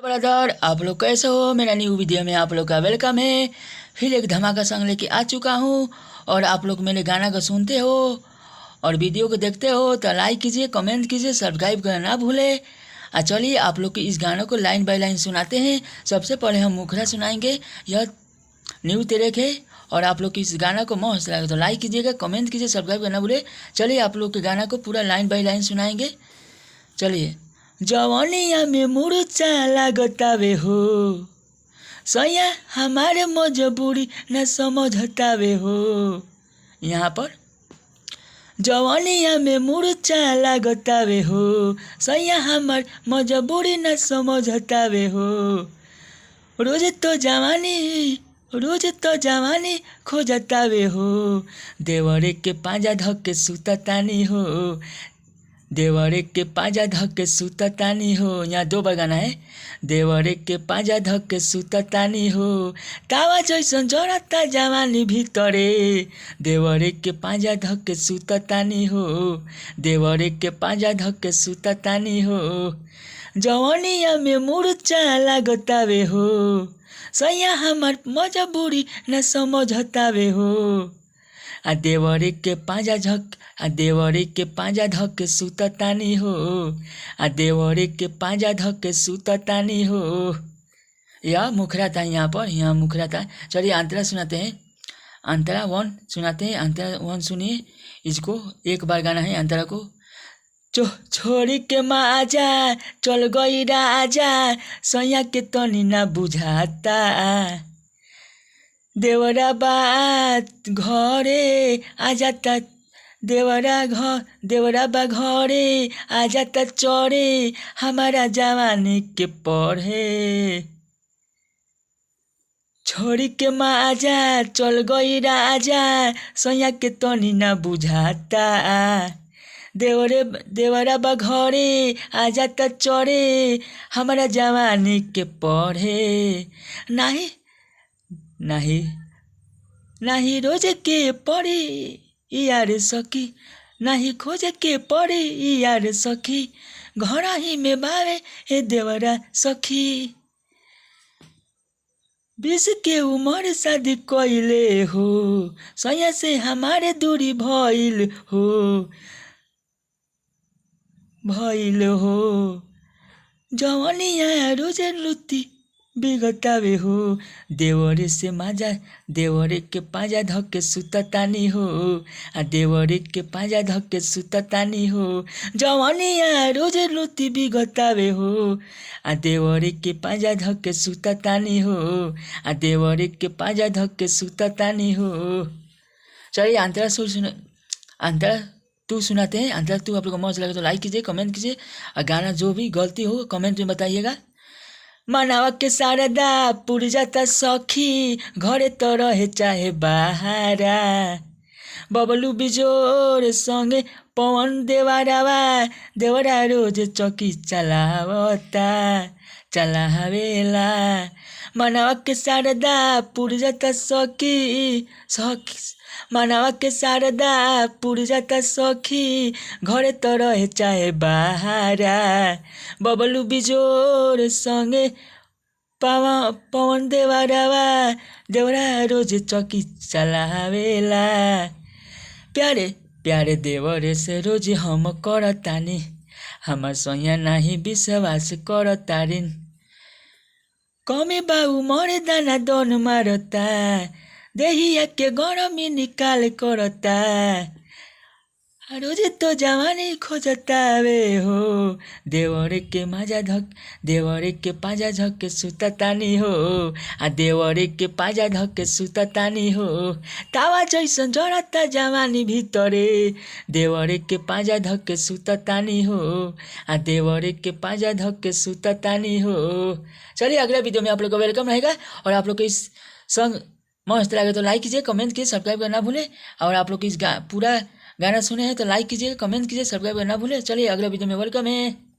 Brother, आप लोग कैसे हो? मेरा न्यू वीडियो में आप लोग का welcome है। फिर एक धमाका संग लेके आ चुका हूँ और आप लोग मेरे गाना को सुनते हो और वीडियो को देखते हो तो लाइक कीजिए, कमेंट कीजिए, सब्सक्राइब करना ना भूले। और चलिए आप लोग के इस गानों को लाइन बाय लाइन सुनाते हैं। सबसे पहले हम मुखड़ा सुनाएंगे, यह न्यू ट्रैक है और आप लोग इस गाना को मस्त लगे तो लाइक कीजिएगा, कमेंट कीजिए, सब्सक्राइब करना भूले। चलिए आप लोग के गाना को पूरा लाइन बाय लाइन सुनाएंगे। चलिए। जवनिया में मुरचा लागतावे हो, सैया हमारे मजबूरी न समझतावे हो। यहाँ पर जवनिया में मुरचा लागतावे हो, सैया हमार मजबूरी न समझतावे हो। रोज तो जवानी, रोज तो जवानी खोजतावे हो, देवरे के पांजा धक के सुततानी हो, देवरे के पांजा धक के सुततानी हो। यहाँ दो बार गाना है। देवरे के पांजा धक के सुततानी हो, तावा जैसन जरता जवानी भीतरे, देवरे के पांजा धक के सुततानी हो, देवरे के पांजा धक के सुततानी हो। जवनिया में मुरचा लागतावे हो, सैया हमार मजबूरी न समझतावे हो। आ देवरे के पांजा झक, आ देवरे के पांजा धक के सुततानी हो, आ देवरे के पांजा धक के सुततानी हो। यह मुखड़ा था, यहाँ पर यहाँ मुखड़ा था। चलिए अंतरा सुनाते हैं, अंतरा वन सुनाते हैं। अंतरा वन सुनिए, इसको एक बार गाना है अंतरा को। चो छोरी के माजा चल गई राजा, सैया के तनी ना बुझाता, देवरा बात घरे आ जाता, देवरा घर, देवरा बा घरे आ जाता चढ़े, हमारा जवानी के पढ़े। छोरी के माजा चल गई राजा, सैया के तनी ना बुझाता, देवरे देवरा बा घरे आ जाता चढ़े, हमारा जवानी के पढ़े। नाही नाही नाही रोज के पड़ी यार सखी, नाही खोज के पड़ी यार सखी, घर ही में बावे ए देवरा सखी। 20 के उम्र शादी कइले हो, सैया से हमारे दूरी भइल हो, भइल हो। जवनिया रोज लुती बिगतावे हो, देवरे से माजा, देवरे के पांजा धक के सुततानी हो, आ देवरे के पांजा धक के सुततानी हो। जवनिया रोज लुती बिगतावे हो, आ देवरे के पांजा धक के सुततानी हो, आ देवरे के पांजा धक के सुततानी हो। चलिए अंतरा सुर सुन, अंतरा तू सुनाते हैं। अंतरा तू आप लोग को मौज लगे तो लाइक कीजिए, कमेंट कीजिए और गाना जो भी गलती हो कमेंट में बताइएगा। मनावा के शारदा पुर जाता सखी, घरे तो रहे चाहे बाहरा, बबलू बिजोर संगे पवन देवरावा, देवरा रोज चौकी चलावता चलावेला। मनावा के शारदा पुर जाता सखी, सखी मनावा के शारदा पुर जाता सखी, घरे तो रहे चाहे बाहरा, बबलू बिजोर संगे पवन देवरावा, देवरा रोज चौकी चलावेला। प्यारे प्यारे देवरे से रोज हम करतानी, हमार सैया नाही विश्वास करतारिन, कमे बाऊ मरे दाना दोन मारता, देहिया के गरमी निकाल करता, रोज तो जवानी खोजतावे हो, देवरे के माजा धक, देवरे के पांजा झक के सुततानी हो, आ देवरे के पांजा धक के सुततानी हो। तावा जैसन जरता जवानी भीतरे, देवरे के पांजा धक के सुततानी हो, आ देवरे के पांजा धक के सुततानी हो। चलिए अगला वीडियो में आप लोग को welcome रहेगा और आप लोग के इस संग मस्त लगे तो लाइक कीजिए, कमेंट कीजिए, सब्सक्राइब करना भूले। और आप लोग इस पूरा गाना सुने हैं तो लाइक कीजिए, कमेंट कीजिए, सब्सक्राइब करना भूले। चलिए अगला वीडियो में welcome है।